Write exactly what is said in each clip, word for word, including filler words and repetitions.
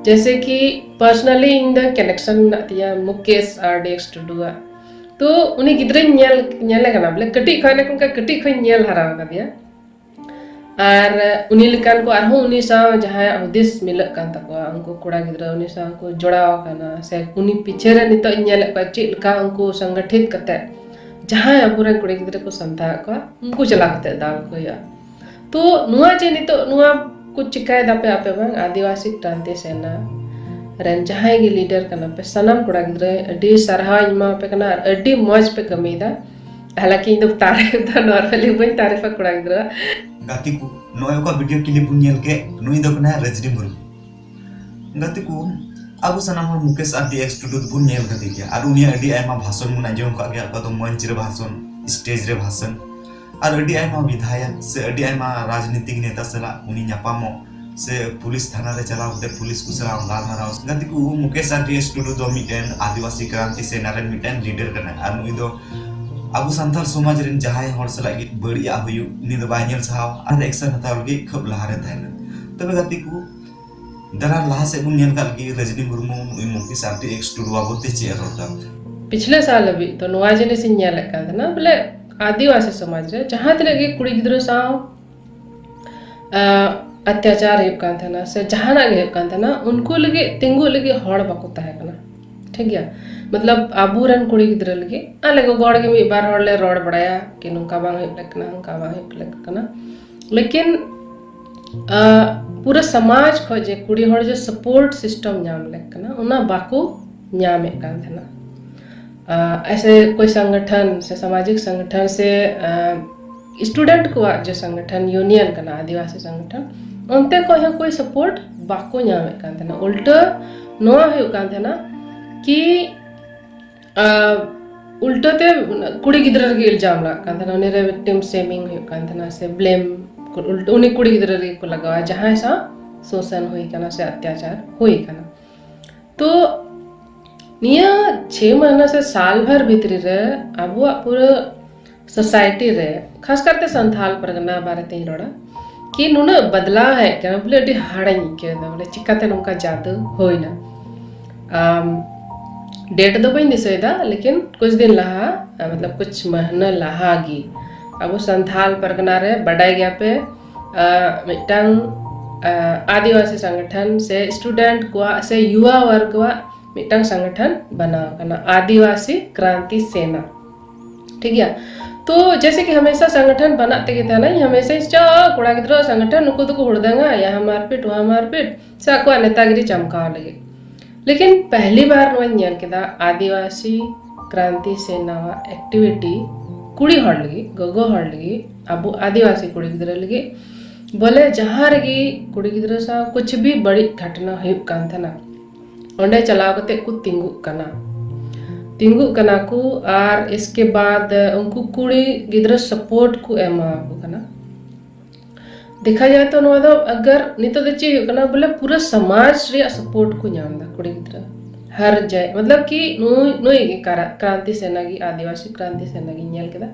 ᱡᱮᱭᱥᱮ ᱠᱤ personally ᱤᱧ ᱫᱚ connection ᱢᱮᱱᱟᱜ ᱛᱤᱧᱟ ᱢᱩᱠᱮᱥ ᱟᱨ ᱰᱤ ᱮᱠᱥ ᱴᱩᱰᱩᱣᱟᱜ᱾ ᱛᱚ ᱩᱱᱤ ᱜᱤᱫᱽᱨᱟᱹᱧ ᱧᱮᱞ ᱧᱮᱞᱮ ᱠᱟᱱᱟ, ᱵᱚᱞᱮ ᱠᱟᱹᱴᱤᱡ ᱠᱷᱚᱱ ᱚᱱᱮ ᱚᱱᱠᱟ ᱠᱟᱹᱴᱤᱡ ᱠᱷᱚᱱ ᱧᱮᱞ ᱦᱟᱨᱟ ᱟᱠᱟᱫᱮᱭᱟ᱾ ᱟᱨ ᱩᱱᱤ ᱞᱮᱠᱟᱱ ᱠᱚ ᱟᱨᱦᱚᱸ ᱩᱱᱤ ᱥᱟᱶ ᱡᱟᱦᱟᱸᱭᱟᱜ ᱦᱩᱫᱤᱥ ᱢᱤᱞᱟᱹᱜ ᱠᱟᱱ ᱛᱟᱠᱚᱣᱟ, ᱩᱱᱠᱩ ᱠᱚᱲᱟ ᱜᱤᱫᱽᱨᱟᱹ ᱩᱱᱤ ᱥᱟᱶ ᱠᱚ ᱡᱚᱲᱟᱣ ᱟᱠᱟᱱᱟ, ᱥᱮ ᱩᱱᱤ ᱯᱤᱪᱷᱮ ᱨᱮ ᱱᱤᱛᱚᱜ ᱤᱧ ᱧᱮᱞᱮᱫ ᱠᱚᱣᱟ ᱪᱮᱫ ᱞᱮᱠᱟ ᱩᱱᱠᱩ ᱥᱚᱝᱜᱚᱴᱷᱤᱛ ᱠᱟᱛᱮ ᱡᱟᱦᱟᱸᱭ ᱟᱵᱚᱨᱮᱱ ᱠᱩᱲᱤ ᱜᱤᱫᱽᱨᱟᱹ ᱠᱚ ᱥᱟᱱᱛᱟᱣᱮᱫ ᱠᱚᱣᱟ, ᱩᱱᱠᱩ ᱪᱟᱞᱟᱣ ᱠᱟᱛᱮ ᱫᱟᱣ ᱠᱚ ᱦᱩᱭᱩᱜᱼᱟ᱾ ᱛᱚ ᱱᱚᱣᱟ ᱡᱮ ᱱᱤᱛᱚᱜ ᱱᱚᱣᱟ ᱠᱚ ᱪᱤᱠᱟᱭ ᱫᱟᱯᱮ ᱟᱯᱮ ᱵᱟᱝ, ᱟᱹᱫᱤᱵᱟᱹᱥᱤ ᱠᱨᱟᱱᱛᱤ ᱥᱮᱱᱟ ᱨᱮᱱ ᱡᱟᱦᱟᱸᱭ ᱜᱮ ᱞᱤᱰᱟᱨ ᱠᱟᱱᱟ ᱯᱮ, ᱥᱟᱱᱟᱢ ᱠᱚᱲᱟ ᱜᱤᱫᱽᱨᱟᱹ ᱟᱹᱰᱤ ᱥᱟᱨᱦᱟᱣ ᱤᱧ ᱮᱢᱟ ᱯᱮ ᱠᱟᱱᱟ ᱟᱨ ᱟᱹᱰᱤ ᱢᱚᱡᱽ ᱯᱮ ᱠᱟᱹᱢᱤᱭᱮᱫᱟ᱾ ᱦᱟᱞᱟᱠᱤ ᱤᱧ ᱫᱚ ᱛᱟᱨᱤᱯ ᱫᱚ normally ᱵᱟᱹᱧ ᱛᱟᱨᱤᱯᱟ ᱠᱚᱲᱟ ᱜᱤᱫᱽᱨᱟᱹ᱾ ᱜᱟᱛᱮ ᱠᱚ, ᱱᱚᱜᱼᱚᱭ ᱚᱠᱟ ᱵᱷᱤᱰᱤᱭᱳ ᱠᱞᱤᱯ ᱵᱚᱱ ᱧᱮᱞ ᱠᱮᱫ, ᱱᱩᱭ ᱫᱚ ᱠᱟᱱᱟᱭ ᱨᱟᱡᱽᱱᱤ ᱢᱩᱨᱢᱩ᱾ ᱜᱟᱛᱮ ᱠᱚ, ᱟᱵᱚ ᱥᱟᱱᱟᱢ ᱦᱚᱲ ᱢᱩᱠᱮᱥ ᱟᱨ ᱰᱤ ᱮᱠᱥ ᱴᱩᱰᱩ ᱫᱚᱵᱚᱱ ᱧᱮᱞ ᱠᱟᱫᱮ ᱜᱮᱭᱟ ᱟᱨ ᱩᱱᱤᱭᱟᱜ ᱟᱹᱰᱤ ᱟᱭᱢᱟ ᱵᱷᱟᱥᱚᱱ ᱵᱚᱱ ᱟᱸᱡᱚᱢ ᱟᱠᱟᱫ ᱜᱮᱭᱟ, ᱚᱠᱟ ᱫᱚ ᱢᱚᱧᱪ ᱨᱮ ᱵᱷᱟᱥᱚᱱ, ᱥᱴᱮᱡᱽ ᱨᱮ ᱵᱷᱟᱥᱚᱱ, ᱟᱨ ᱟᱹᱰᱤ ᱟᱭᱢᱟ ᱵᱤᱫᱷᱟᱭᱚᱠ ᱥᱮ ᱟᱹᱰᱤ ᱟᱭᱢᱟ ᱨᱟᱡᱽᱱᱤᱛᱤᱠ ᱱᱮᱛᱟ ᱥᱟᱞᱟᱜ ᱩᱱᱤ ᱧᱟᱯᱟᱢᱚᱜ ᱥᱮ ᱯᱩᱞᱤᱥ ᱛᱷᱟᱱᱟ ᱨᱮ ᱪᱟᱞᱟᱣ ᱠᱟᱛᱮ ᱯᱩᱞᱤᱥ ᱠᱚ ᱥᱟᱞᱟᱜ ᱜᱟᱞᱢᱟᱨᱟᱣ᱾ ᱜᱟᱛᱮ ᱠᱚ, ᱢᱩᱠᱮᱥ ᱟᱨ ᱰᱤ ᱮᱠᱥ ᱴᱩᱰᱩ ᱫᱚ ᱢᱤᱫᱴᱮᱱ ᱟᱹᱫᱤᱵᱟᱹᱥᱤ ᱠᱨᱟᱱᱛᱤ ᱥᱮᱱᱟ ᱨᱮᱱ ᱢᱤᱫᱴᱮᱱ ᱞᱤᱰᱟᱨ ᱠᱟᱱᱟᱭ ᱟᱨ ᱱᱩᱭ ᱫᱚ ᱟᱵᱚ ᱥᱟᱱᱛᱟᱲ ᱥᱚᱢᱟᱡᱽ ᱨᱮᱱ ᱡᱟᱦᱟᱸᱭ ᱦᱚᱲ ᱥᱟᱞᱟᱜ ᱜᱮ ᱵᱟᱹᱲᱤᱡᱟᱜ ᱦᱩᱭᱩᱜ, ᱩᱱᱤ ᱫᱚ ᱵᱟᱭ ᱧᱮᱞ ᱥᱟᱦᱟᱣᱟ ᱟᱨ ᱮᱠᱥᱮᱱ ᱦᱟᱛᱟᱣ ᱞᱟᱹᱜᱤᱫ ᱠᱷᱩᱵ ᱞᱟᱦᱟᱨᱮ ᱛᱟᱦᱮᱱᱟ᱾ ᱛᱚᱵᱮ ᱜᱟᱛᱮ ᱠᱚ, ᱫᱟᱨᱟ ᱞᱟᱦᱟ ᱥᱮᱫ ᱵᱚᱱ ᱧᱮᱞ ᱠᱟᱜ ᱞᱟᱹᱜᱤᱫ ᱨᱟᱡᱽᱱᱤ ᱢᱩᱨᱢᱩ ᱱᱩᱭ ᱢᱩᱠᱮᱥ ᱟᱨ ᱰᱤ ᱮᱠᱥ ᱴᱩᱰᱩ ᱵᱟᱵᱚᱫ ᱛᱮ ᱪᱮᱫ ᱮ ᱨᱚᱲ ᱫᱟ᱾ ᱯᱤᱪᱷᱞᱮ ᱥᱟᱞ ᱦᱟᱹᱵᱤᱡ ᱫᱚ ᱱᱚᱣᱟ ᱡᱤᱱᱤᱥ ᱤᱧ ᱧᱮᱞᱮᱫ ᱠᱟᱱ ᱛᱟᱦᱮᱱᱟ, ᱵᱚᱞᱮ ᱟᱹᱫᱤᱵᱟᱹᱥᱤ ᱥᱚᱢᱟᱡᱽ ᱨᱮ ᱡᱟᱦᱟᱸ ᱛᱤᱱᱟᱹᱜ ᱜᱮ ᱠᱩᱲᱤ ᱜᱤᱫᱽᱨᱟᱹ ᱥᱟᱶ ᱟᱸ, ᱚᱛᱛᱟᱪᱟᱨ ᱦᱩᱭᱩᱜ ᱠᱟᱱ ᱛᱟᱦᱮᱱᱟ ᱥᱮ ᱡᱟᱦᱟᱱᱟᱜ ᱜᱮ ᱦᱩᱭᱩᱜ ᱠᱟᱱ ᱛᱟᱦᱮᱱᱟ, ᱩᱱᱠᱩ ᱞᱟᱹᱜᱤᱫ ᱛᱤᱸᱜᱩ ᱞᱟᱹᱜᱤᱫ ᱦᱚᱲ ᱵᱟᱠᱚ ᱛᱟᱦᱮᱸ ᱠᱟᱱᱟ᱾ ᱴᱷᱤᱠ ᱜᱮᱭᱟ, ᱢᱚᱛᱞᱚᱵ ᱟᱵᱚᱨᱮᱱ ᱠᱩᱲᱤ ᱜᱤᱫᱽᱨᱟᱹ ᱞᱟᱹᱜᱤᱫ ᱟᱞᱮ ᱜᱚᱜᱚ ᱦᱚᱲ ᱜᱮ ᱢᱤᱫ ᱵᱟᱨ ᱦᱚᱲ ᱞᱮ ᱨᱚᱲ ᱵᱟᱲᱟᱭᱟ ᱠᱤ ᱱᱚᱝᱠᱟ ᱵᱟᱝ ᱦᱩᱭᱩᱜ ᱞᱮᱠ ᱠᱟᱱᱟ, ᱱᱚᱝᱠᱟ ᱵᱟᱝ ᱦᱩᱭᱩᱜ ᱞᱮᱠ ᱠᱟᱱᱟ, ᱞᱮᱠᱤᱱ ᱟᱸ, ᱯᱩᱨᱟᱹ ᱥᱚᱢᱟᱡᱽ ᱠᱷᱚᱡ ᱡᱮ ᱠᱩᱲᱤ ᱦᱚᱲ ᱡᱮ support system ᱧᱟᱢ ᱞᱮᱠ ᱠᱟᱱᱟ, ᱚᱱᱟ ᱵᱟᱠᱚ ᱧᱟᱢᱮᱫ ᱠᱟᱱ ᱛᱟᱦᱮᱱᱟ᱾ ᱟᱸ, ᱮᱥᱮ ᱠᱳᱭ ᱥᱚᱝᱜᱚᱴᱷᱚᱱ ᱥᱮ ᱥᱟᱢᱟᱡᱤᱠ ᱥᱚᱝᱜᱚᱴᱷᱚᱱ ᱥᱮ, ᱟᱸ, student ᱠᱚᱣᱟᱜ ᱡᱮ ᱥᱚᱝᱜᱚᱴᱷᱚᱱ, union ᱠᱟᱱᱟ ᱟᱹᱫᱤᱵᱟᱹᱥᱤ ᱥᱚᱝᱜᱚᱴᱷᱚᱱ, ᱚᱱᱛᱮ ᱠᱷᱚᱡ ᱦᱚᱸ ᱠᱳᱭ support ᱵᱟᱠᱚ ᱧᱟᱢᱮᱫ ᱠᱟᱱ ᱛᱟᱦᱮᱱᱟ᱾ ᱩᱞᱴᱟᱹ ᱱᱚᱣᱟ ᱦᱩᱭᱩᱜ ᱠᱟᱱ ᱛᱟᱦᱮᱱᱟ ᱠᱤ, ᱟᱸ, ᱩᱞᱴᱟᱹ ᱛᱮ ᱠᱩᱲᱤ ᱜᱤᱫᱽᱨᱟᱹ ᱨᱮᱜᱮ ᱤᱞᱡᱟᱢ ᱞᱟᱜᱟᱜ ᱠᱟᱱ ᱛᱟᱦᱮᱱᱟ, ᱩᱱᱤ ᱨᱮ victim shaming ᱦᱩᱭᱩᱜ ᱠᱟᱱ ᱛᱟᱦᱮᱱᱟ ᱥᱮ blame ᱩᱞᱴᱟᱹ ᱩᱱᱤ ᱠᱩᱲᱤ ᱜᱤᱫᱽᱨᱟᱹ ᱨᱮᱜᱮ ᱠᱚ ᱞᱟᱜᱟᱣᱟ ᱡᱟᱦᱟᱸᱭ ᱥᱟᱶ ᱥᱳᱥᱚᱱ ᱦᱩᱭ ᱠᱟᱱᱟ ᱥᱮ ᱚᱛᱛᱟᱪᱟᱨ ᱦᱩᱭ ᱠᱟᱱᱟ᱾ ᱛᱚ ᱱᱤᱭᱟᱹ ᱪᱷᱮ ᱢᱟᱦᱱᱟ ᱥᱮ ᱥᱟᱞ ᱵᱷᱟᱨ ᱵᱷᱤᱛᱨᱤ ᱨᱮ ᱟᱵᱚᱣᱟᱜ ᱯᱩᱨᱟᱹ society ᱨᱮ, ᱠᱷᱟᱥ ᱠᱟᱨᱛᱮ ᱥᱟᱱᱛᱷᱟᱞ ᱯᱟᱨᱜᱟᱱᱟ ᱵᱟᱨᱮᱛᱤᱧ ᱨᱚᱲᱟ, ᱠᱤ ᱱᱩᱱᱟᱹᱜ ᱵᱟᱫᱞᱟᱣ ᱦᱮᱡ ᱠᱟᱱᱟ, ᱵᱚᱞᱮ ᱟᱹᱰᱤ ᱦᱟᱦᱟᱲᱟᱧ ᱟᱹᱭᱠᱟᱹᱣ ᱮᱫᱟ, ᱵᱚᱞᱮ ᱪᱤᱠᱟᱛᱮ ᱱᱚᱝᱠᱟ ᱡᱟᱫᱩ ᱦᱩᱭᱱᱟ᱾ ᱟᱢ, date ᱫᱚ ᱵᱟᱹᱧ ᱫᱤᱥᱟᱹᱭᱮᱫᱟ, ᱞᱮᱠᱤᱱ ᱠᱩᱪ ᱫᱤᱱ ᱞᱟᱦᱟ, ᱢᱚᱛᱞᱚᱵ ᱠᱩᱪ ᱢᱟᱦᱱᱟ ᱞᱟᱦᱟ ᱜᱮ ᱟᱵᱚ ᱥᱟᱱᱛᱷᱟᱞ ᱯᱟᱨᱜᱟᱱᱟ ᱨᱮ, ᱵᱟᱰᱟᱭ ᱜᱮᱭᱟ ᱯᱮ, ᱟᱸ, ᱢᱤᱫᱴᱟᱝ, ᱟᱸ, ᱟᱹᱫᱤᱵᱟᱹᱥᱤ ᱥᱚᱝᱜᱚᱴᱷᱚᱱ ᱥᱮ student ᱠᱚᱣᱟᱜ ᱥᱮ ᱭᱩᱣᱟ ᱣᱟᱨᱜᱽ ᱠᱚᱣᱟᱜ ᱢᱤᱫᱴᱟᱝ ᱥᱚᱝᱜᱚᱴᱷᱚᱱ ᱵᱮᱱᱟᱣ ᱟᱠᱟᱱᱟ, ᱟᱹᱫᱤᱵᱟᱹᱥᱤ ᱠᱨᱟᱱᱛᱤ ᱥᱮᱱᱟ᱾ ᱴᱷᱤᱠ ᱜᱮᱭᱟ? ᱛᱚ ᱡᱮᱥᱮ ᱠᱤ ᱦᱟᱢᱮᱥᱟ ᱥᱚᱝᱜᱚᱴᱷᱚᱱ ᱵᱮᱱᱟᱜ ᱛᱮᱜᱮ ᱛᱟᱦᱮᱱᱟ, ᱦᱟᱢᱮᱥᱟ ᱪᱟ ᱠᱚᱲᱟ ᱜᱤᱫᱽᱨᱟᱹ ᱥᱚᱝᱜᱚᱴᱷᱚᱱ, ᱱᱩᱠᱩ ᱫᱚᱠᱚ ᱦᱩᱲᱫᱟᱝᱟ, ᱭᱟᱦᱟ ᱢᱟᱨᱯᱤᱴ, ᱣᱟᱦᱟ ᱢᱟᱨᱯᱤᱴ, ᱥᱮ ᱟᱠᱚᱣᱟᱜ ᱱᱮᱛᱟᱜᱤᱨᱤ ᱪᱟᱢᱠᱟᱣ ᱞᱟᱹᱜᱤᱫ᱾ ᱞᱮᱠᱤᱱ ᱯᱟᱦᱞᱤ ᱵᱟᱨ ᱱᱚᱣᱟᱧ ᱧᱮᱞ ᱠᱮᱫᱟ, ᱟᱹᱫᱤᱵᱟᱹᱥᱤ ᱠᱨᱟᱱᱛᱤ ᱥᱮᱱᱟᱣᱟᱜ activity ᱠᱩᱲᱤ ᱦᱚᱲ ᱞᱟᱹᱜᱤᱫ, ᱜᱚᱜᱚ ᱦᱚᱲ ᱞᱟᱹᱜᱤᱫ, ᱟᱵᱚ ᱟᱹᱫᱤᱵᱟᱹᱥᱤ ᱠᱩᱲᱤ ᱜᱤᱫᱽᱨᱟᱹ ᱞᱟᱹᱜᱤᱫ, ᱵᱚᱞᱮ ᱡᱟᱦᱟᱸ ᱨᱮᱜᱮ ᱠᱩᱲᱤ ᱜᱤᱫᱽᱨᱟᱹ ᱥᱟᱶ ᱠᱩᱪ ᱵᱷᱤ ᱵᱟᱹᱲᱤᱡ ᱜᱷᱚᱴᱱᱟ ᱦᱩᱭᱩᱜ ᱠᱟᱱ ᱛᱟᱦᱮᱱᱟ, ᱚᱸᱰᱮ ᱪᱟᱞᱟᱣ ᱠᱟᱛᱮ ᱠᱚ ᱛᱤᱸᱜᱩᱜ ᱠᱟᱱᱟ, ᱛᱤᱸᱜᱩᱜ ᱠᱟᱱᱟ ᱠᱚ, ᱟᱨ ᱤᱥᱠᱮ ᱵᱟᱫ ᱩᱱᱠᱩ ᱠᱩᱲᱤ ᱜᱤᱫᱽᱨᱟᱹ support ᱠᱚ ᱮᱢᱟ ᱠᱚ ᱠᱟᱱᱟ᱾ ᱫᱮᱠᱷᱟ ᱡᱟᱭ ᱛᱚ, ᱱᱚᱣᱟ ᱫᱚ ᱟᱜᱟᱨ ᱱᱤᱛᱚᱜ ᱫᱚ ᱪᱮᱫ ᱦᱩᱭᱩᱜ ᱠᱟᱱᱟ, ᱵᱚᱞᱮ ᱯᱩᱨᱟᱹ ᱥᱚᱢᱟᱡᱽ ᱨᱮᱭᱟᱜ support ᱠᱚ ᱧᱟᱢ ᱮᱫᱟ ᱠᱩᱲᱤ ᱜᱤᱫᱽᱨᱟᱹ᱾ ᱦᱟᱨ ᱡᱟᱭ, ᱢᱚᱛᱞᱚᱵ ᱠᱤ ᱱᱩᱭ, ᱱᱩᱭ ᱜᱮ ᱠᱟᱨᱟ-, ᱠᱨᱟᱱᱛᱤ ᱥᱮᱱᱟ ᱜᱮ, ᱟᱹᱫᱤᱵᱟᱹᱥᱤ ᱠᱨᱟᱱᱛᱤ ᱥᱮᱱᱟ ᱜᱤᱧ ᱧᱮᱞ ᱠᱮᱫᱟ,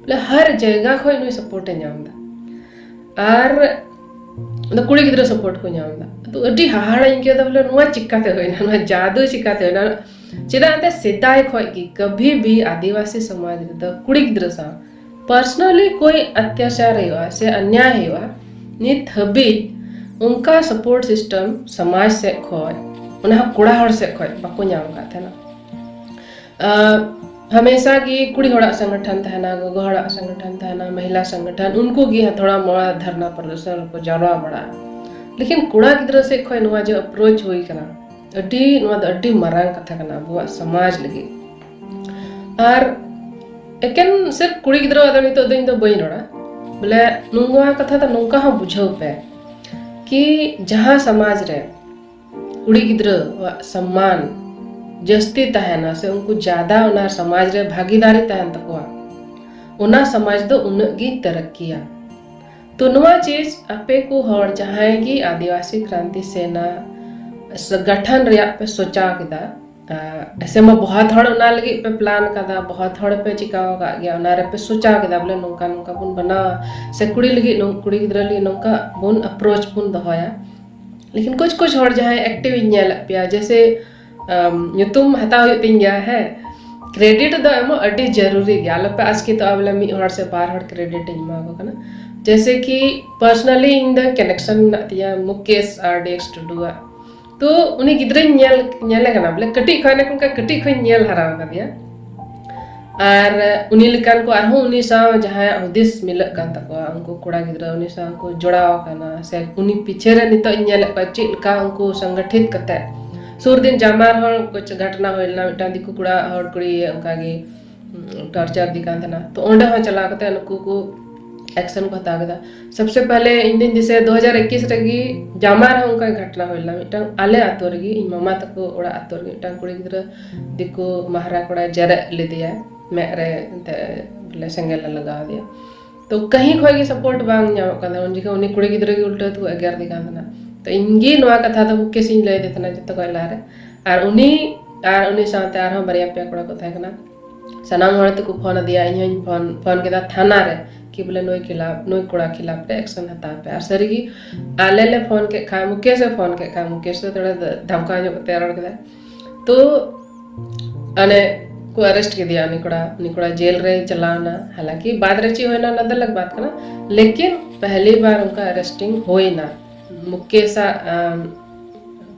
ᱵᱚᱞᱮ ᱦᱟᱨ ᱡᱟᱭᱜᱟ ᱠᱷᱚᱱ ᱱᱩᱭ support ᱮ ᱧᱟᱢ ᱮᱫᱟ᱾ ᱟᱨ ᱟᱫᱚ ᱠᱩᱲᱤ ᱜᱤᱫᱽᱨᱟᱹ support ᱠᱚ ᱧᱟᱢ ᱮᱫᱟ᱾ ᱟᱫᱚ ᱟᱹᱰᱤ ᱦᱟᱦᱟᱲᱟᱧ ᱟᱹᱭᱠᱟᱹᱣ ᱮᱫᱟ, ᱵᱚᱞᱮ ᱱᱚᱣᱟ ᱪᱤᱠᱟᱛᱮ ᱦᱩᱭᱱᱟ, ᱱᱚᱣᱟ ᱡᱟᱫᱩ ᱪᱤᱠᱟᱛᱮ ᱦᱩᱭᱱᱟ? ᱪᱮᱫᱟᱜ ᱮᱱᱛᱮ ᱥᱮᱫᱟᱭ ᱠᱷᱚᱱ ᱜᱮ ᱠᱟᱵᱷᱤ ᱵᱷᱤ ᱟᱹᱫᱤᱵᱟᱹᱥᱤ ᱥᱚᱢᱟᱡᱽ ᱨᱮᱫᱚ ᱠᱩᱲᱤ ᱜᱤᱫᱽᱨᱟᱹ ᱥᱟᱶ personally ᱠᱳᱭ ᱚᱛᱛᱟᱪᱟᱨ ᱦᱩᱭᱩᱜᱼᱟ ᱥᱮ ᱚᱱᱱᱭᱟᱭ ᱦᱩᱭᱩᱜᱼᱟ, ᱱᱤᱛ ᱦᱟᱹᱵᱤᱡ ᱚᱱᱠᱟ support system ᱥᱚᱢᱟᱡᱽ ᱥᱮᱫ ᱠᱷᱚᱱ, ᱚᱱᱟ ᱦᱚᱸ ᱠᱚᱲᱟ ᱦᱚᱲ ᱥᱮᱫ ᱠᱷᱚᱱ ᱵᱟᱠᱚ ᱧᱟᱢ ᱟᱠᱟᱫ ᱛᱟᱦᱮᱱᱟ᱾ ᱟᱨ ᱦᱟᱢᱮᱥᱟ ᱜᱮ ᱠᱩᱲᱤ ᱦᱚᱲᱟᱜ ᱥᱚᱝᱜᱚᱴᱷᱚᱱ ᱛᱟᱦᱮᱱᱟ, ᱜᱚᱜᱚ ᱦᱚᱲᱟᱜ ᱥᱚᱝᱜᱚᱴᱷᱚᱱ ᱛᱟᱦᱮᱱᱟ, ᱢᱚᱦᱤᱞᱟ ᱥᱚᱝᱜᱚᱴᱷᱚᱱ, ᱩᱱᱠᱩ ᱜᱮ ᱛᱷᱚᱲᱟ ᱢᱚᱲᱟ ᱫᱷᱟᱨᱱᱟ ᱯᱨᱚᱫᱚᱨᱥᱚᱱ ᱨᱮᱠᱚ ᱡᱟᱣᱨᱟ ᱵᱟᱲᱟᱜᱼᱟ᱾ ᱞᱮᱠᱤᱱ ᱠᱚᱲᱟ ᱜᱤᱫᱽᱨᱟᱹ ᱥᱮᱫ ᱠᱷᱚᱱ ᱱᱚᱣᱟ ᱡᱮ approach ᱦᱩᱭ ᱠᱟᱱᱟ, ᱟᱹᱰᱤ, ᱱᱚᱣᱟ ᱫᱚ ᱟᱹᱰᱤ ᱢᱟᱨᱟᱝ ᱠᱟᱛᱷᱟ ᱠᱟᱱᱟ ᱟᱵᱚᱣᱟᱜ ᱥᱚᱢᱟᱡᱽ ᱞᱟᱹᱜᱤᱫ᱾ ᱟᱨ ᱮᱠᱮᱱ ᱥᱤᱨᱯ ᱠᱩᱲᱤ ᱜᱤᱫᱽᱨᱟᱹᱣᱟᱜ ᱫᱚ ᱱᱤᱛᱚᱜ ᱫᱚ ᱤᱧ ᱫᱚ ᱵᱟᱹᱧ ᱨᱚᱲᱟ, ᱵᱚᱞᱮ ᱱᱚᱣᱟ ᱠᱟᱛᱷᱟ ᱫᱚ ᱱᱚᱝᱠᱟ ᱦᱚᱸ ᱵᱩᱡᱷᱟᱹᱣ ᱯᱮ ᱠᱤ ᱡᱟᱦᱟᱸ ᱥᱚᱢᱟᱡᱽ ᱨᱮ ᱠᱩᱲᱤ ᱜᱤᱫᱽᱨᱟᱹᱣᱟᱜ ᱥᱚᱢᱢᱟᱱ ᱡᱟᱹᱥᱛᱤ ᱛᱟᱦᱮᱱᱟ ᱥᱮ ᱩᱱᱠᱩ ᱡᱟᱫᱟ ᱚᱱᱟ ᱥᱚᱢᱟᱡᱽ ᱨᱮ ᱵᱷᱟᱜᱤᱫᱟᱨᱤ ᱛᱟᱦᱮᱱ ᱛᱟᱠᱚᱣᱟ, ᱚᱱᱟ ᱥᱚᱢᱟᱡᱽ ᱫᱚ ᱩᱱᱟᱹᱜ ᱜᱮ ᱛᱟᱨᱟᱠᱠᱤᱭᱟ᱾ ᱛᱚ ᱱᱚᱣᱟ ᱪᱤᱡᱽ ᱟᱯᱮ ᱠᱚ ᱦᱚᱲ ᱡᱟᱦᱟᱸᱭ ᱜᱮ ᱟᱹᱫᱤᱵᱟᱹᱥᱤ ᱠᱨᱟᱱᱛᱤ ᱥᱮᱱᱟ ᱥ-, ᱜᱚᱴᱷᱚᱱ ᱨᱮᱭᱟᱜ ᱯᱮ ᱥᱚᱪᱟᱣ ᱠᱮᱫᱟ, ᱮᱥᱮ ᱢᱟ ᱵᱚᱦᱚᱛ ᱦᱚᱲ ᱚᱱᱟ ᱞᱟᱹᱜᱤᱫ ᱯᱮ ᱯᱞᱟᱱ ᱠᱟᱫᱟ, ᱵᱚᱦᱚᱛ ᱦᱚᱲ ᱯᱮ ᱪᱤᱠᱟᱣ ᱟᱠᱟᱫ ᱜᱮᱭᱟ, ᱚᱱᱟ ᱨᱮᱯᱮ ᱥᱚᱪᱟᱣ ᱠᱮᱫᱟ ᱵᱚᱞᱮ ᱱᱚᱝᱠᱟ ᱱᱚᱝᱠᱟ ᱵᱚᱱ ᱵᱮᱱᱟᱣᱟ, ᱥᱮ ᱠᱩᱲᱤ ᱞᱟᱹᱜᱤᱫ ᱱᱚᱝ- ᱠᱩᱲᱤ ᱜᱤᱫᱽᱨᱟᱹ ᱞᱟᱹᱜᱤᱫ ᱱᱚᱝᱠᱟ ᱵᱚᱱ ᱟᱯᱨᱳᱪ ᱵᱚᱱ ᱫᱚᱦᱚᱭᱟ᱾ ᱞᱮᱠᱤᱱ ᱠᱩᱪ ᱠᱩᱪ ᱦᱚᱲ ᱡᱟᱦᱟᱸᱭ ᱮᱠᱴᱤᱵᱷ ᱤᱧ ᱧᱮᱞᱮᱫ ᱯᱮᱭᱟ, ᱡᱮᱭᱥᱮ ᱟᱢ, ᱧᱩᱛᱩᱢ ᱦᱟᱛᱟᱣ ᱦᱩᱭᱩᱜ ᱛᱤᱧ ᱜᱮᱭᱟ, ᱦᱮᱸ, ᱠᱨᱮᱰᱤᱴ ᱫᱚ ᱮᱢᱚᱜ ᱟᱹᱰᱤ ᱡᱟᱹᱨᱩᱨᱤ ᱜᱮᱭᱟ᱾ ᱟᱞᱚᱯᱮ ᱟᱥᱠᱮᱛᱚᱜᱼᱟ ᱵᱚᱞᱮ ᱢᱤᱫ ᱦᱚᱲ ᱥᱮ ᱵᱟᱨ ᱦᱚᱲ ᱠᱨᱮᱰᱤᱴ ᱤᱧ ᱮᱢᱟ ᱠᱚ ᱠᱟᱱᱟ᱾ ᱡᱮᱭᱥᱮ ᱠᱤ ᱯᱟᱨᱥᱚᱱᱟᱞᱤ ᱤᱧ ᱫᱚ ᱠᱟᱱᱮᱠᱥᱚᱱ ᱢᱮᱱᱟᱜ ᱛᱤᱧᱟ ᱢᱩᱠᱮᱥ ᱟᱨ ᱰᱤ ᱮᱠᱥ ᱴᱩᱰᱩᱣᱟᱜ᱾ ᱛᱚ ᱩᱱᱤ ᱜᱤᱫᱽᱨᱟᱹᱧ ᱧᱮᱞ ᱧᱮᱞᱮ ᱠᱟᱱᱟ ᱵᱚᱞᱮ ᱠᱟᱹᱴᱤᱡ ᱠᱷᱚᱱ, ᱚᱱᱮ ᱠᱚ ᱚᱱᱠᱟ ᱠᱟᱹᱴᱤᱡ ᱠᱷᱚᱱ ᱧᱮᱞ ᱦᱟᱨᱟ ᱟᱠᱟᱫᱮᱭᱟ᱾ ᱟᱨ ᱩᱱᱤ ᱞᱮᱠᱟᱱ ᱠᱚ ᱟᱨᱦᱚᱸ ᱩᱱᱤ ᱥᱟᱶ ᱡᱟᱦᱟᱸᱭᱟᱜ ᱦᱩᱫᱤᱥ ᱢᱤᱞᱟᱹᱜ ᱠᱟᱱ ᱛᱟᱠᱚᱣᱟ, ᱩᱱᱠᱩ ᱠᱚᱲᱟ ᱜᱤᱫᱽᱨᱟᱹ ᱩᱱᱤ ᱥᱟᱶ ᱠᱚ ᱡᱚᱲᱟᱣ ᱟᱠᱟᱱᱟ, ᱥᱮ ᱩᱱᱤ ᱯᱤᱪᱷᱮ ᱨᱮ ᱱᱤᱛᱚᱜ ᱤᱧ ᱧᱮᱞᱮᱫ ᱠᱚᱣᱟ ᱪᱮᱫ ᱞᱮᱠᱟ ᱩᱱᱠᱩ ᱥᱚᱝᱜᱚᱴᱷᱤᱛ ᱠᱟᱛᱮ᱾ ᱥᱩᱨ ᱫᱤᱱ ᱡᱟᱢᱟ ᱨᱮᱦᱚᱸ ᱠᱩᱪ ᱜᱷᱚᱴᱱᱟ ᱦᱩᱭ ᱞᱮᱱᱟ, ᱢᱤᱫᱴᱟᱝ ᱫᱤᱠᱩ ᱠᱚᱲᱟ ᱦᱚᱲ ᱠᱩᱲᱤ ᱚᱱᱠᱟ ᱜᱮ ᱴᱚᱨᱪᱟᱨ ᱫᱤ ᱠᱟᱱ ᱛᱟᱦᱮᱱᱟ᱾ ᱛᱚ ᱚᱸᱰᱮ ᱦᱚᱸ ᱪᱟᱞᱟᱣ ᱠᱟᱛᱮ ᱱᱩᱠᱩ ᱠᱚ ᱮᱠᱥᱮᱱ ᱠᱚ ᱦᱟᱛᱟᱣ ᱠᱮᱫᱟ᱾ ᱥᱚᱵᱥᱮ ᱯᱟᱦᱞᱮ ᱤᱧ ᱫᱩᱧ ᱫᱤᱥᱟᱹᱭᱟ ᱫᱩ ᱦᱟᱡᱟᱨ ᱤᱠᱤᱥ ᱨᱮᱜᱮ ᱡᱟᱢᱟ ᱨᱮᱦᱚᱸ ᱚᱱᱠᱟ ᱜᱷᱚᱴᱱᱟ ᱦᱩᱭ ᱞᱮᱱᱟ, ᱢᱤᱫᱴᱟᱝ ᱟᱞᱮ ᱟᱛᱳ ᱨᱮᱜᱮ, ᱤᱧ ᱢᱟᱢᱟ ᱛᱟᱠᱚ ᱚᱲᱟᱜ ᱟᱛᱳ ᱨᱮᱜᱮ ᱢᱤᱫᱴᱟᱝ ᱠᱩᱲᱤ ᱜᱤᱫᱽᱨᱟᱹ ᱫᱤᱠᱩ ᱢᱟᱦᱨᱟ ᱠᱚᱲᱟᱭ ᱡᱮᱨᱮᱫ ᱞᱮᱫᱮᱭᱟ, ᱢᱮᱫ ᱨᱮ ᱮᱱᱛᱮ ᱵᱚᱞᱮ ᱥᱮᱸᱜᱮᱞ ᱮ ᱞᱟᱜᱟᱣ ᱟᱫᱮᱭᱟ᱾ ᱛᱚ ᱠᱟᱹᱦᱤ ᱠᱷᱚᱡ ᱜᱮ ᱥᱟᱯᱳᱨᱴ ᱵᱟᱝ ᱧᱟᱢᱚᱜ ᱠᱟᱱ ᱛᱟᱦᱮᱸ᱾ ᱩᱱ ᱡᱚᱠᱷᱚᱱ ᱩᱱᱤ ᱠᱩᱲᱤ ᱜᱤᱫᱽᱨᱟᱹ ᱜᱮ ᱩᱞᱴᱟᱹ ᱛᱮᱠᱚ ᱮᱜᱮᱨ ᱫᱮ ᱠᱟᱱ ᱛᱟᱦᱮᱱᱟ᱾ ᱛᱚ ᱤᱧ ᱜᱮ ᱱᱚᱣᱟ ᱠᱟᱛᱷᱟ ᱫᱚ ᱢᱩᱠᱮᱥ ᱤᱧ ᱞᱟᱹᱭ ᱟᱫᱮ ᱛᱟᱦᱮᱱᱟ ᱡᱚᱛᱚ ᱠᱷᱚᱡ ᱞᱟᱦᱟᱨᱮ᱾ ᱟᱨ ᱩᱱᱤ ᱟᱨ ᱩᱱᱤ ᱥᱟᱶᱛᱮ ᱟᱨᱦᱚᱸ ᱵᱟᱨᱭᱟ ᱯᱮᱭᱟ ᱠᱚᱲᱟ ᱠᱚ ᱛᱟᱦᱮᱸ ᱠᱟᱱᱟ᱾ ᱥᱟᱱᱟᱢ ᱦᱚᱲ ᱛᱮᱠᱚ ᱯᱷᱳᱱ ᱟᱫᱮᱭᱟ, ᱤᱧ ᱦᱚᱸᱧ ᱯᱷᱳᱱ ᱯᱷᱳᱱ ᱠᱮᱫᱟ ᱛᱷᱟᱱᱟ ᱨᱮ ᱠᱤ ᱵᱚᱞᱮ ᱱᱩᱭ ᱠᱷᱤᱞᱟᱯ, ᱱᱩᱭ ᱠᱚᱲᱟ ᱠᱷᱤᱞᱟᱯ ᱨᱮ ᱮᱠᱥᱮᱱ ᱦᱟᱛᱟᱣ ᱯᱮ᱾ ᱟᱨ ᱥᱟᱹᱨᱤᱜᱮ ᱟᱞᱮ ᱞᱮ ᱯᱷᱳᱱ ᱠᱮᱫ ᱠᱷᱟᱱ, ᱢᱩᱠᱮᱥ ᱮ ᱯᱷᱳᱱ ᱠᱮᱫ ᱠᱷᱟᱱ, ᱢᱩᱠᱮᱥ ᱫᱚ ᱛᱷᱚᱲᱟ ᱫᱷᱟᱢᱠᱟᱣ ᱧᱚᱜ ᱠᱟᱛᱮ ᱨᱚᱲ ᱠᱮᱫᱟ᱾ ᱛᱚ ᱚᱱᱮ ᱠᱚ ᱟᱨᱮᱥᱴ ᱠᱮᱫᱮᱭᱟ ᱩᱱᱤ ᱠᱚᱲᱟ, ᱩᱱᱤ ᱠᱚᱲᱟ ᱡᱮᱞ ᱨᱮ ᱪᱟᱞᱟᱣ ᱮᱱᱟ᱾ ᱦᱟᱞᱟᱝᱠᱤ ᱵᱟᱫ ᱨᱮ ᱪᱮᱫ ᱦᱩᱭᱱᱟ ᱚᱱᱟ ᱫᱚ ᱟᱞᱟᱜᱽ ᱵᱟᱛ ᱠᱟᱱᱟ, ᱞᱮᱠᱤᱱ ᱯᱮᱦᱞᱤ ᱵᱟᱨ ᱚᱱᱠᱟ ᱟᱨᱮᱥᱴᱤᱝ ᱦᱩᱭᱱᱟ ᱢᱩᱠᱮᱥᱟᱜ ᱟᱢ,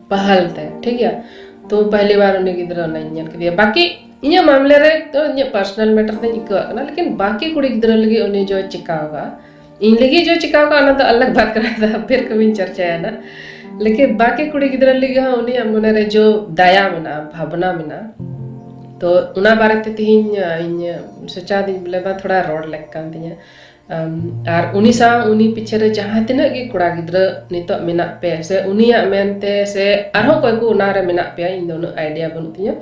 ᱯᱟᱦᱟᱞ ᱛᱮ, ᱴᱷᱤᱠ ᱜᱮᱭᱟ᱾ ᱛᱚ ᱯᱮᱦᱞᱤ ᱵᱟᱨ ᱩᱱᱤ ᱜᱤᱫᱽᱨᱟᱹ ᱚᱱᱟᱧ ᱧᱮᱞ ᱠᱮᱫᱮᱭᱟ᱾ ᱵᱟᱠᱤ ᱤᱧᱟᱹᱜ ᱢᱟᱢᱞᱮ ᱨᱮ ᱛᱚ ᱤᱧᱟᱹᱜ ᱯᱟᱨᱥᱚᱱᱟᱞ ᱢᱮᱴᱟᱨ ᱛᱮᱧ ᱟᱹᱭᱠᱟᱹᱣᱟᱜ ᱠᱟᱱᱟ, ᱞᱮᱠᱤᱱ ᱵᱟᱠᱤ ᱠᱩᱲᱤ ᱜᱤᱫᱽᱨᱟᱹ ᱞᱟᱹᱜᱤᱫ ᱩᱱᱤ ᱡᱚ ᱪᱤᱠᱟᱣ ᱠᱟᱜᱼᱟ, ᱤᱧ ᱞᱟᱹᱜᱤᱫ ᱡᱚ ᱪᱤᱠᱟᱣ ᱠᱟᱜᱼᱟ ᱚᱱᱟ ᱫᱚ ᱟᱞᱟᱜᱽ ᱵᱟᱛ ᱠᱟᱱᱟ, ᱯᱷᱤᱨ ᱠᱚᱵᱤᱧ ᱪᱟᱨᱪᱟᱭᱟ ᱱᱟ᱾ ᱞᱮᱠᱤᱱ ᱵᱟᱠᱤ ᱠᱩᱲᱤ ᱜᱤᱫᱽᱨᱟᱹ ᱞᱟᱹᱜᱤᱫ ᱦᱚᱸ ᱩᱱᱤᱭᱟᱜ ᱢᱚᱱᱮ ᱨᱮ ᱡᱚ ᱫᱟᱭᱟ ᱢᱮᱱᱟᱜᱼᱟ, ᱵᱷᱟᱵᱽᱱᱟ ᱢᱮᱱᱟᱜᱼᱟ᱾ ᱛᱚ ᱚᱱᱟ ᱵᱟᱨᱮᱛᱮ ᱛᱮᱦᱮᱧ ᱤᱧ ᱥᱚᱪᱟᱣ ᱫᱤᱧ ᱵᱚᱞᱮ ᱵᱟ ᱛᱷᱚᱲᱟ ᱨᱚᱲ ᱞᱮᱠ ᱠᱟᱱ ᱛᱤᱧᱟᱹ᱾ ᱟᱨ ᱩᱱᱤ ᱥᱟᱶ ᱩᱱᱤ ᱯᱤᱪᱷᱮ ᱨᱮ ᱡᱟᱦᱟᱸ ᱛᱤᱱᱟᱹᱜ ᱜᱮ ᱠᱚᱲᱟ ᱜᱤᱫᱽᱨᱟᱹ ᱱᱤᱛᱚᱜ ᱢᱮᱱᱟᱜ ᱯᱮ ᱥᱮ ᱩᱱᱤᱭᱟᱜ ᱢᱮᱱᱛᱮ ᱥᱮ ᱟᱨᱦᱚᱸ ᱚᱠᱚᱭ ᱠᱚ ᱚᱱᱟ ᱨᱮ ᱢᱮᱱᱟᱜ ᱯᱮᱭᱟ, ᱤᱧ ᱫᱚ ᱩᱱᱟᱹᱜ ᱟᱭᱰᱤᱭᱟ ᱵᱟᱹᱱᱩᱜ ᱛᱤᱧᱟᱹ᱾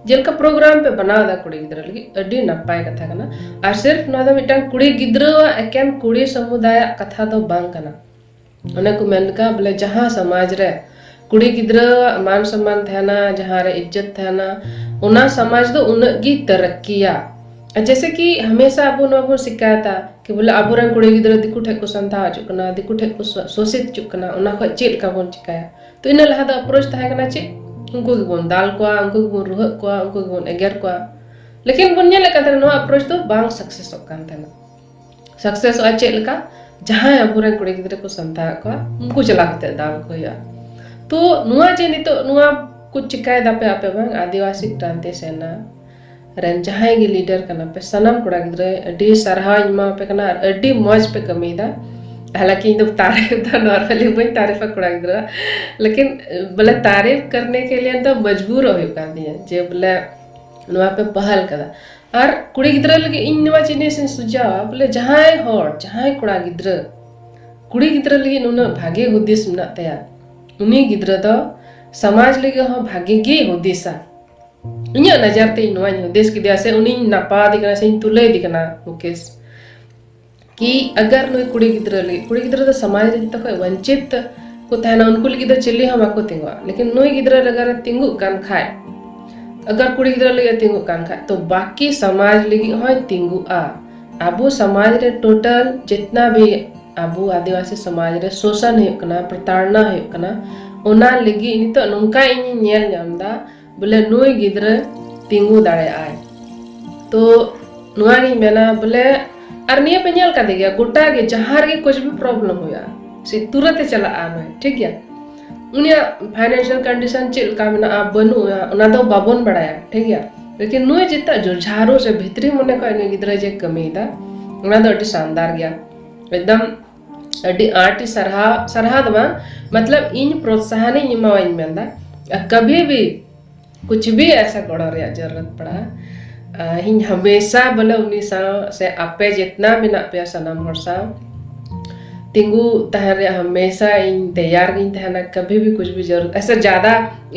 ᱡᱮᱞᱮᱠᱟ ᱯᱨᱳᱜᱨᱟᱢ ᱯᱮ ᱵᱮᱱᱟᱣ ᱮᱫᱟ ᱠᱩᱲᱤ ᱜᱤᱫᱽᱨᱟᱹ ᱞᱟᱹᱜᱤᱫ, ᱟᱹᱰᱤ ᱱᱟᱯᱟᱭ ᱠᱟᱛᱷᱟ ᱠᱟᱱᱟ᱾ ᱟᱨ ᱥᱤᱨᱯ ᱱᱚᱣᱟ ᱫᱚ ᱢᱤᱫᱴᱟᱝ ᱠᱩᱲᱤ ᱜᱤᱫᱽᱨᱟᱹᱣᱟᱜ, ᱮᱠᱮᱱ ᱠᱩᱲᱤ ᱥᱚᱢᱩᱫᱟᱭᱟᱜ ᱠᱟᱛᱷᱟ ᱫᱚ ᱵᱟᱝ ᱠᱟᱱᱟ᱾ ᱚᱱᱮ ᱠᱚ ᱢᱮᱱ ᱞᱮᱠᱟ ᱵᱚᱞᱮ ᱡᱟᱦᱟᱸ ᱥᱚᱢᱟᱡᱽ ᱨᱮ ᱠᱩᱲᱤ ᱜᱤᱫᱽᱨᱟᱹᱣᱟᱜ ᱢᱟᱱ ᱥᱚᱢᱢᱟᱱ ᱛᱟᱦᱮᱱᱟ, ᱡᱟᱦᱟᱸ ᱨᱮ ᱤᱡᱽᱡᱚᱛ ᱛᱟᱦᱮᱱᱟ, ᱚᱱᱟ ᱥᱚᱢᱟᱡᱽ ᱫᱚ ᱩᱱᱟᱹᱜ ᱜᱮ ᱛᱟᱨᱟᱠᱠᱤᱭᱟ᱾ ᱟᱨ ᱡᱮᱭᱥᱮ ᱠᱤ ᱦᱟᱢᱮᱥᱟ ᱟᱵᱚ ᱱᱚᱣᱟ ᱵᱚᱱ ᱥᱤᱠᱟᱭᱮᱛᱟ ᱠᱤ ᱵᱚᱞᱮ ᱟᱵᱚᱨᱮᱱ ᱠᱩᱲᱤ ᱜᱤᱫᱽᱨᱟᱹ ᱫᱤᱠᱩ ᱴᱷᱮᱡ ᱠᱚ ᱥᱟᱱᱛᱟᱣ ᱦᱚᱪᱚᱜ ᱠᱟᱱᱟ, ᱫᱤᱠᱩ ᱴᱷᱮᱡ ᱠᱚ ᱥᱚ-, ᱥᱳᱥᱤᱛ ᱦᱚᱪᱚᱜ ᱠᱟᱱᱟ, ᱚᱱᱟ ᱠᱷᱚᱡ ᱪᱮᱫ ᱞᱮᱠᱟ ᱵᱚᱱ ᱪᱤᱠᱟᱭᱟ? ᱛᱚ ᱤᱱᱟᱹ ᱞᱟᱦᱟ ᱫᱚ ᱟᱯᱨᱳᱪ ᱛᱟᱦᱮᱸ ᱠᱟᱱᱟ ᱪᱮᱫ? ᱩᱱᱠᱩ ᱜᱮᱵᱚᱱ ᱫᱟᱞ ᱠᱚᱣᱟ, ᱩᱱᱠᱩ ᱜᱮᱵᱚᱱ ᱨᱩᱦᱟᱹᱜ ᱠᱚᱣᱟ, ᱩᱱᱠᱩ ᱜᱮᱵᱚᱱ ᱮᱜᱮᱨ ᱠᱚᱣᱟ᱾ ᱞᱮᱠᱤᱱ ᱵᱚᱱ ᱧᱮᱞᱮᱫ ᱠᱟᱱ ᱛᱟᱦᱮᱱᱟ ᱱᱚᱣᱟ ᱟᱯᱨᱳᱪ ᱫᱚ ᱵᱟᱝ ᱥᱟᱠᱥᱮᱥᱚᱜ ᱠᱟᱱ ᱛᱟᱦᱮᱱᱟ᱾ ᱥᱟᱠᱥᱮᱥᱚᱜᱼᱟ ᱪᱮᱫ ᱞᱮᱠᱟ? ᱡᱟᱦᱟᱸᱭ ᱟᱵᱚᱨᱮᱱ ᱠᱩᱲᱤ ᱜᱤᱫᱽᱨᱟᱹ ᱠᱚ ᱥᱟᱱᱛᱟᱣᱮᱫ ᱠᱚᱣᱟ, ᱩᱱᱠᱩ ᱪᱟᱞᱟᱣ ᱠᱟᱛᱮ ᱫᱟᱞ ᱠᱚ ᱦᱩᱭᱩᱜᱼᱟ᱾ ᱛᱚ ᱱᱚᱣᱟ ᱡᱮ ᱱᱤᱛᱚᱜ ᱱᱚᱣᱟ ᱠᱚ ᱪᱤᱠᱟᱭ ᱫᱟᱯᱮ ᱟᱯᱮ ᱵᱟᱝ, ᱟᱹᱫᱤᱵᱟᱹᱥᱤ ᱠᱨᱟᱱᱛᱤ ᱥᱮᱱᱟ ᱨᱮᱱ ᱡᱟᱦᱟᱸᱭ ᱜᱮ ᱞᱤᱰᱟᱨ ᱠᱟᱱᱟ ᱯᱮ, ᱥᱟᱱᱟᱢ ᱠᱚᱲᱟ ᱜᱤᱫᱽᱨᱟᱹ ᱟᱹᱰᱤ ᱥᱟᱨᱦᱟᱣ ᱤᱧ ᱮᱢᱟ ᱯᱮ ᱠᱟᱱᱟ ᱟᱨ ᱟᱹᱰᱤ ᱢᱚᱡᱽ ᱯᱮ ᱠᱟᱹᱢᱤᱭᱮᱫᱟ᱾ ᱦᱟᱞᱟᱸᱠᱤ ᱤᱧ ᱫᱚ ᱛᱟᱨᱤᱯ ᱫᱚ normally ᱵᱟᱹᱧ ᱛᱟᱨᱤᱯᱟ ᱠᱚᱲᱟ ᱜᱤᱫᱽᱨᱟᱹ, ᱞᱮᱠᱤᱱ ᱵᱚᱞᱮ ᱛᱟᱨᱤᱯ ᱠᱟᱨᱱᱮ ᱠᱮ ᱞᱤᱭᱮ ᱫᱚ ᱢᱚᱡᱽᱵᱩᱨᱚᱜ ᱦᱩᱭᱩᱜ ᱠᱟᱱ ᱛᱤᱧᱟᱹ ᱡᱮ ᱵᱚᱞᱮ ᱱᱚᱣᱟ ᱯᱮ ᱯᱟᱦᱟᱞ ᱠᱟᱫᱟ᱾ ᱟᱨ ᱠᱩᱲᱤ ᱜᱤᱫᱽᱨᱟᱹ ᱞᱟᱹᱜᱤᱫ ᱤᱧ ᱱᱚᱣᱟ ᱡᱤᱱᱤᱥ ᱤᱧ ᱥᱩᱡᱷᱟᱣᱟ, ᱵᱚᱞᱮ ᱡᱟᱦᱟᱸᱭ ᱦᱚᱲ, ᱡᱟᱦᱟᱸᱭ ᱠᱚᱲᱟ ᱜᱤᱫᱽᱨᱟᱹ ᱠᱩᱲᱤ ᱜᱤᱫᱽᱨᱟᱹ ᱞᱟᱹᱜᱤᱫ ᱱᱩᱱᱟᱹᱜ ᱵᱷᱟᱜᱮ ᱦᱩᱫᱤᱥ ᱢᱮᱱᱟᱜ ᱛᱟᱭᱟ, ᱩᱱᱤ ᱜᱤᱫᱽᱨᱟᱹ ᱫᱚ ᱥᱚᱢᱟᱡᱽ ᱞᱟᱹᱜᱤᱫ ᱦᱚᱸ ᱵᱷᱟᱜᱮ ᱜᱮᱭ ᱦᱩᱫᱤᱥᱟ᱾ ᱤᱧᱟᱹᱜ ᱱᱚᱡᱚᱨ ᱛᱮ ᱤᱧ ᱱᱚᱣᱟᱧ ᱦᱩᱫᱤᱥ ᱠᱮᱫᱮᱭᱟ, ᱥᱮ ᱩᱱᱤᱧ ᱱᱟᱯᱟᱣ ᱫᱮ ᱠᱟᱱᱟ, ᱥᱮᱧ ᱛᱩᱞᱟᱹᱭ ᱫᱮ ᱠᱟᱱᱟ ᱢᱩᱠᱮᱥ, ᱠᱤ ᱟᱜᱟᱨ ᱱᱩᱭ ᱠᱩᱲᱤ ᱜᱤᱫᱽᱨᱟᱹ ᱞᱟᱹᱜᱤᱫ, ᱠᱩᱲᱤ ᱜᱤᱫᱽᱨᱟᱹ ᱫᱚ ᱥᱚᱢᱟᱡᱽ ᱨᱮ ᱡᱚᱛᱚ ᱠᱷᱚᱱ ᱣᱚᱧᱪᱤᱛ ᱠᱚ ᱛᱟᱦᱮᱱᱟ, ᱩᱱᱠᱩ ᱞᱟᱹᱜᱤᱫ ᱫᱚ ᱪᱤᱞᱤ ᱦᱚᱸ ᱵᱟᱠᱚ ᱛᱤᱸᱜᱩᱜᱼᱟ, ᱞᱮᱠᱤᱱ ᱱᱩᱭ ᱜᱤᱫᱽᱨᱟᱹ ᱞᱟᱹᱜᱤᱫ ᱨᱮ ᱛᱤᱸᱜᱩᱜ ᱠᱟᱱ ᱠᱷᱟᱡ, ᱟᱜᱟᱨ ᱠᱩᱲᱤ ᱜᱤᱫᱽᱨᱟᱹ ᱞᱟᱹᱜᱤᱫ ᱮ ᱛᱤᱸᱜᱩᱜ ᱠᱟᱱ ᱠᱷᱟᱡ, ᱛᱚ ᱵᱟᱠᱤ ᱥᱚᱢᱟᱡᱽ ᱞᱟᱹᱜᱤᱫ ᱦᱚᱸᱭ ᱛᱤᱸᱜᱩᱜᱼᱟ᱾ ᱟᱵᱚ ᱥᱚᱢᱟᱡᱽ ᱨᱮ total ᱡᱤᱛᱱᱟ ᱵᱷᱤ ᱟᱵᱚ ᱟᱹᱫᱤᱵᱟᱹᱥᱤ ᱥᱚᱢᱟᱡᱽ ᱨᱮ ᱥᱳᱥᱚᱱ ᱦᱩᱭᱩᱜ ᱠᱟᱱᱟ, ᱯᱨᱚᱛᱟᱲᱱᱟ ᱦᱩᱭᱩᱜ ᱠᱟᱱᱟ, ᱚᱱᱟ ᱞᱟᱹᱜᱤᱫ ᱱᱤᱛᱚᱜ ᱱᱚᱝᱠᱟ ᱤᱧᱤᱧ ᱧᱮᱞ ᱧᱟᱢ ᱮᱫᱟ, ᱵᱚᱞᱮ ᱱᱩᱭ ᱜᱤᱫᱽᱨᱟᱹ ᱛᱤᱸᱜᱩ ᱫᱟᱲᱮᱭᱟᱜᱼᱟᱭ᱾ ᱛᱚ ᱱᱚᱣᱟ ᱜᱤᱧ ᱢᱮᱱᱟ ᱵᱚᱞᱮ, ᱟᱨ ᱱᱤᱭᱟᱹ ᱯᱮ ᱧᱮᱞ ᱠᱟᱫᱮ ᱜᱮᱭᱟ, ᱜᱚᱴᱟ ᱜᱮ ᱡᱟᱦᱟᱸ ᱨᱮᱜᱮ ᱠᱩᱪ ᱵᱷᱤ problem ᱦᱩᱭᱩᱜᱼᱟ, ᱥᱮ ᱛᱩᱨᱟᱹᱛ ᱮ ᱪᱟᱞᱟᱜᱼᱟ ᱱᱩᱭ, ᱴᱷᱤᱠ ᱜᱮᱭᱟ? ᱩᱱᱤᱭᱟᱜ financial condition ᱪᱮᱫ ᱞᱮᱠᱟ ᱢᱮᱱᱟᱜᱼᱟ ᱵᱟᱹᱱᱩᱜᱼᱟ ᱚᱱᱟ ᱫᱚ ᱵᱟᱵᱚᱱ ᱵᱟᱲᱟᱭᱟ, ᱴᱷᱤᱠ ᱜᱮᱭᱟ? ᱞᱮᱠᱤᱱ ᱱᱩᱭ ᱡᱮᱴᱟ ᱡᱩᱡᱷᱟᱨᱩ ᱥᱮ ᱵᱷᱤᱛᱨᱤ ᱢᱚᱱᱮ ᱠᱷᱚᱱ ᱱᱩᱭ ᱜᱤᱫᱽᱨᱟᱹ ᱡᱮ ᱠᱟᱹᱢᱤᱭᱮᱫᱟ, ᱚᱱᱟ ᱫᱚ ᱟᱹᱰᱤ ᱥᱟᱱᱫᱟᱨ ᱜᱮᱭᱟ᱾ ᱮᱠᱫᱚᱢ ᱟᱹᱰᱤ ᱟᱸᱴ ᱤᱧ ᱥᱟᱨᱦᱟᱣ, ᱥᱟᱨᱦᱟᱣ ᱫᱚ ᱵᱟᱝ, ᱢᱚᱛᱞᱚᱵ ᱤᱧ ᱯᱨᱚᱛᱥᱟᱦᱚᱱ ᱤᱧ ᱮᱢᱟᱣᱟᱧ ᱢᱮᱱᱫᱟ᱾ ᱟᱨ ᱠᱟᱵᱷᱤ ᱵᱷᱤ ᱠᱩᱪ ᱵᱷᱤ ᱮᱥᱟ ᱜᱚᱲᱚ ᱨᱮᱭᱟᱜ ᱡᱟᱨᱩᱨᱟᱛ ᱯᱟᱲᱟ, ᱟᱨ ᱤᱧ ᱦᱟᱢᱮᱥᱟ ᱵᱚᱞᱮ ᱩᱱᱤ ᱥᱟᱶ ᱥᱮ ᱟᱯᱮ ᱡᱤᱛᱱᱟ ᱢᱮᱱᱟᱜ ᱯᱮᱭᱟ ᱥᱟᱱᱟᱢ ᱦᱚᱲ ᱥᱟᱶ ᱛᱤᱸᱜᱩ ᱛᱟᱦᱮᱱ ᱨᱮᱭᱟᱜ ᱦᱟᱢᱮᱥᱟ ᱤᱧ ᱛᱮᱭᱟᱨ ᱜᱤᱧ ᱛᱟᱦᱮᱱᱟ᱾ ᱠᱟᱵᱷᱤ ᱵᱷᱤ ᱠᱩᱪ ᱵᱷᱤ ᱡᱟᱨᱩᱨᱟᱛ, ᱮᱥᱟ ᱡᱟᱫᱟ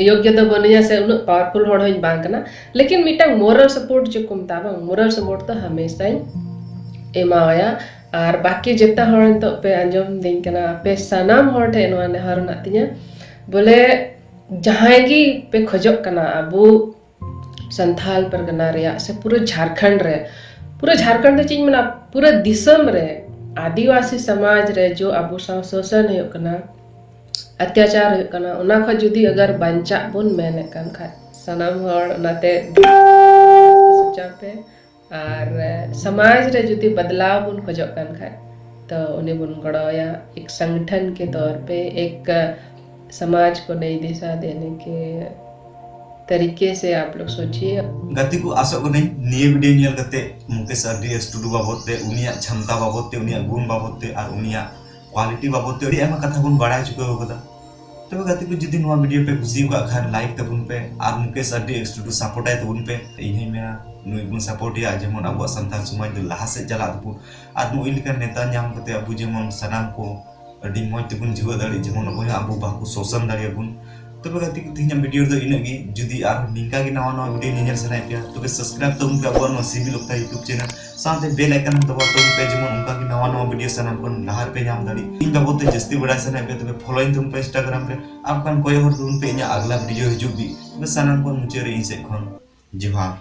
ᱭᱳᱜᱭᱚ ᱫᱚ ᱵᱟᱹᱱᱩᱧᱟ ᱥᱮ ᱩᱱᱟᱹᱜ powerful ᱦᱚᱲ ᱦᱚᱸᱧ ᱵᱟᱝ ᱠᱟᱱᱟ, ᱞᱮᱠᱤᱱ ᱢᱤᱫᱴᱟᱝ moral support ᱡᱮ ᱠᱚ ᱢᱮᱛᱟᱜᱼᱟ ᱵᱟᱝ, moral support ᱫᱚ ᱦᱟᱢᱮᱥᱟᱧ ᱮᱢᱟᱣᱟᱭᱟ᱾ ᱟᱨ ᱵᱟᱠᱤ ᱡᱮᱛᱟ ᱦᱚᱲ ᱱᱤᱛᱚᱜ ᱯᱮ ᱟᱸᱡᱚᱢ ᱫᱤᱧ ᱠᱟᱱᱟ, ᱟᱯᱮ ᱥᱟᱱᱟᱢ ᱦᱚᱲ ᱴᱷᱮᱱ ᱱᱚᱣᱟ ᱱᱮᱦᱚᱨ ᱢᱮᱱᱟᱜ ᱛᱤᱧᱟᱹ, ᱵᱚᱞᱮ ᱡᱟᱦᱟᱸᱭ ᱜᱮ ᱯᱮ ᱠᱷᱚᱡᱚᱜ ᱠᱟᱱᱟ ᱟᱵᱚ ᱥᱟᱱᱛᱷᱟᱞ ᱯᱟᱨᱜᱟᱱᱟ ᱨᱮᱭᱟᱜ ᱥᱮ ᱯᱩᱨᱟᱹ ᱡᱷᱟᱲᱠᱷᱚᱸᱰ ᱨᱮ, ᱯᱩᱨᱟᱹ ᱡᱷᱟᱲᱠᱷᱚᱸᱰ ᱫᱚ ᱪᱮᱫ ᱤᱧ ᱢᱮᱱᱟ, ᱯᱩᱨᱟᱹ ᱫᱤᱥᱚᱢ ᱨᱮ ᱟᱹᱫᱤᱵᱟᱹᱥᱤ ᱥᱚᱢᱟᱡᱽ ᱨᱮ ᱡᱚ ᱟᱵᱚ ᱥᱟᱶ ᱥᱳᱥᱚᱱ ᱦᱩᱭᱩᱜ ᱠᱟᱱᱟ, ᱚᱛᱛᱟᱪᱟᱨ ᱦᱩᱭᱩᱜ ᱠᱟᱱᱟ, ᱚᱱᱟ ᱠᱷᱚᱱ ᱡᱩᱫᱤ ᱟᱜᱟᱨ ᱵᱟᱧᱪᱟᱜ ᱵᱚᱱ ᱢᱮᱱᱮᱫ ᱠᱟᱱ ᱠᱷᱟᱡ, ᱥᱟᱱᱟᱢ ᱦᱚᱲ ᱚᱱᱟᱛᱮ ᱥᱚᱪᱟᱣ ᱯᱮ᱾ ᱟᱨ ᱥᱚᱢᱟᱡᱽ ᱨᱮ ᱡᱩᱫᱤ ᱵᱟᱫᱞᱟᱣ ᱵᱚᱱ ᱠᱷᱚᱡᱚᱜ ᱠᱟᱱ ᱠᱷᱟᱡ, ᱛᱚ ᱩᱱᱤ ᱵᱚᱱ ᱜᱚᱲᱚᱣᱟᱭᱟ, ᱮᱠ ᱥᱚᱝᱜᱚᱴᱷᱚᱱ ᱠᱮ ᱛᱚᱨ ᱯᱮ, ᱮᱠ ᱥᱚᱢᱟᱡᱽ ᱠᱚ ᱱᱟᱭ ᱫᱤᱥᱟ ᱫᱮᱱᱮ ᱠᱮ ᱛᱟᱨᱤᱠᱮ ᱥᱮ ᱟᱯ ᱞᱳᱜ ᱥᱳᱪᱤᱭᱮ᱾ ᱜᱟᱛᱮ ᱠᱚ, ᱟᱥᱚᱜ ᱠᱟᱹᱱᱟᱹᱧ ᱱᱤᱭᱟᱹ ᱵᱷᱤᱰᱤᱭᱳ ᱧᱮᱞ ᱠᱟᱛᱮ ᱢᱩᱠᱮᱥ ᱟᱨ ᱰᱤ ᱮᱥ ᱴᱩᱰᱩ ᱵᱟᱵᱚᱫ ᱛᱮ, ᱩᱱᱤᱭᱟᱜ ᱪᱷᱟᱢᱛᱟ ᱵᱟᱵᱚᱫ ᱛᱮ, ᱩᱱᱤᱭᱟᱜ ᱜᱩᱱ ᱵᱟᱵᱚᱫ ᱛᱮ ᱟᱨ ᱩᱱᱤᱭᱟᱜ ᱠᱳᱣᱟᱞᱤᱴᱤ ᱵᱟᱵᱚᱫ ᱛᱮ ᱟᱹᱰᱤ ᱟᱭᱢᱟ ᱠᱟᱛᱷᱟ ᱵᱚᱱ ᱵᱟᱲᱟᱭ ᱦᱚᱪᱚ ᱠᱮᱫᱟ᱾ ᱛᱚᱵᱮ ᱜᱟᱛᱮ ᱠᱚ, ᱡᱩᱫᱤ ᱱᱚᱣᱟ ᱵᱷᱤᱰᱤᱭᱳ ᱯᱮ ᱠᱩᱥᱤ ᱟᱠᱟᱫ ᱠᱷᱟᱱ ᱞᱟᱭᱤᱠ ᱛᱟᱵᱚᱱ ᱯᱮ ᱟᱨ ᱢᱩᱠᱮᱥ ᱟᱨ ᱰᱤ ᱮᱥ ᱴᱩᱰᱩ ᱥᱟᱯᱳᱨᱴ ᱟᱭ ᱛᱟᱵᱚᱱ ᱯᱮ᱾ ᱤᱧ ᱦᱚᱧ ᱢᱮᱱᱟ ᱱᱩᱭ ᱵᱚᱱ ᱥᱟᱯᱳᱨᱴ ᱮᱭᱟ, ᱡᱮᱢᱚᱱ ᱟᱵᱚᱣᱟᱜ ᱥᱟᱱᱛᱟᱲ ᱥᱚᱢᱟᱡᱽ ᱫᱚ ᱞᱟᱦᱟ ᱥᱮᱫ ᱪᱟᱞᱟᱜ ᱛᱟᱵᱚᱱ ᱟᱨ ᱱᱩᱭ ᱞᱮᱠᱟᱱ ᱱᱮᱛᱟ ᱧᱟᱢ ᱠᱟᱛᱮ ᱟᱵᱚ ᱡᱮᱢᱚᱱ ᱥᱟᱱᱟᱢ ᱠᱚ ᱟᱹᱰᱤ ᱢᱚᱡᱽ ᱛᱮᱵᱚᱱ ᱡᱤᱣᱮᱫ ᱫᱟᱲᱮᱭᱟᱜ, ᱡᱮᱢᱚᱱ ᱚᱠᱚᱭ ᱦᱚᱸ ᱟᱵᱚ ᱵᱟᱠᱚ ᱥᱳᱥᱟᱱ ᱫᱟᱲᱮᱭᱟᱵᱚᱱ᱾ ᱛᱚᱵᱮ ᱜᱟᱛᱮ ᱠᱚ, ᱛᱮᱦᱮᱧᱟᱜ ᱵᱷᱤᱰᱤᱭᱳ ᱨᱮᱫᱚ ᱤᱱᱟᱹᱜ ᱜᱮ᱾ ᱡᱩᱫᱤ ᱟᱨᱦᱚᱸ ᱱᱤᱝᱠᱟ ᱜᱮ ᱱᱟᱣᱟ ᱱᱟᱣᱟ ᱵᱷᱤᱰᱤᱭᱳ ᱧᱮᱧᱮᱞ ᱥᱟᱱᱟᱭᱮᱫ ᱯᱮᱭᱟ, ᱛᱚᱵᱮ ᱥᱟᱵᱥᱠᱨᱟᱭᱤᱵ ᱛᱟᱵᱚᱱ ᱯᱮ ᱟᱵᱚᱣᱟᱜ ᱱᱚᱣᱟ ᱥᱤᱵᱤᱞ ᱚᱠᱛᱟ YouTube ᱪᱮᱱᱮᱞ, ᱥᱟᱶᱛᱮ ᱵᱮᱞ ᱟᱭᱠᱚᱱ ᱦᱚᱸ ᱫᱟᱵᱟᱣ ᱛᱟᱵᱚᱱ ᱯᱮ, ᱡᱮᱢᱚᱱ ᱚᱱᱠᱟ ᱜᱮ ᱱᱟᱣᱟ ᱱᱟᱣᱟ ᱵᱷᱤᱰᱤᱭᱳ ᱥᱟᱱᱟᱢ ᱠᱷᱚᱱ ᱞᱟᱦᱟ ᱨᱮᱯᱮ ᱧᱟᱢ ᱫᱟᱲᱮᱭᱟᱜ᱾ ᱤᱧ ᱵᱟᱵᱚᱫ ᱛᱮ ᱡᱟᱹᱥᱛᱤ ᱵᱟᱲᱟᱭ ᱥᱟᱱᱟᱭᱮᱫ ᱯᱮᱭᱟ, ᱛᱚᱵᱮ ᱯᱷᱚᱞᱳᱭᱤᱧ ᱛᱟᱵᱚᱱ ᱯᱮ ᱤᱱᱥᱴᱟᱜᱨᱟᱢ ᱨᱮ, ᱟᱨ ᱵᱟᱠᱷᱟᱱ ᱠᱚᱭᱚᱜ ᱦᱚᱨ ᱛᱟᱵᱚᱱ ᱯᱮ ᱤᱧᱟᱹᱜ ᱟᱜᱽᱞᱟ ᱵᱷᱤᱰᱤᱭᱳ ᱦᱤᱡᱩᱜ ᱵᱤ᱾ ᱛᱚᱵᱮ ᱥᱟᱱᱟᱢ ᱠᱷᱚᱱ ᱢᱩᱪᱟᱹᱫ ᱨᱮ ᱤᱧ ᱥᱮᱫ ᱠᱷᱚᱱ ᱡᱚᱦᱟᱨ᱾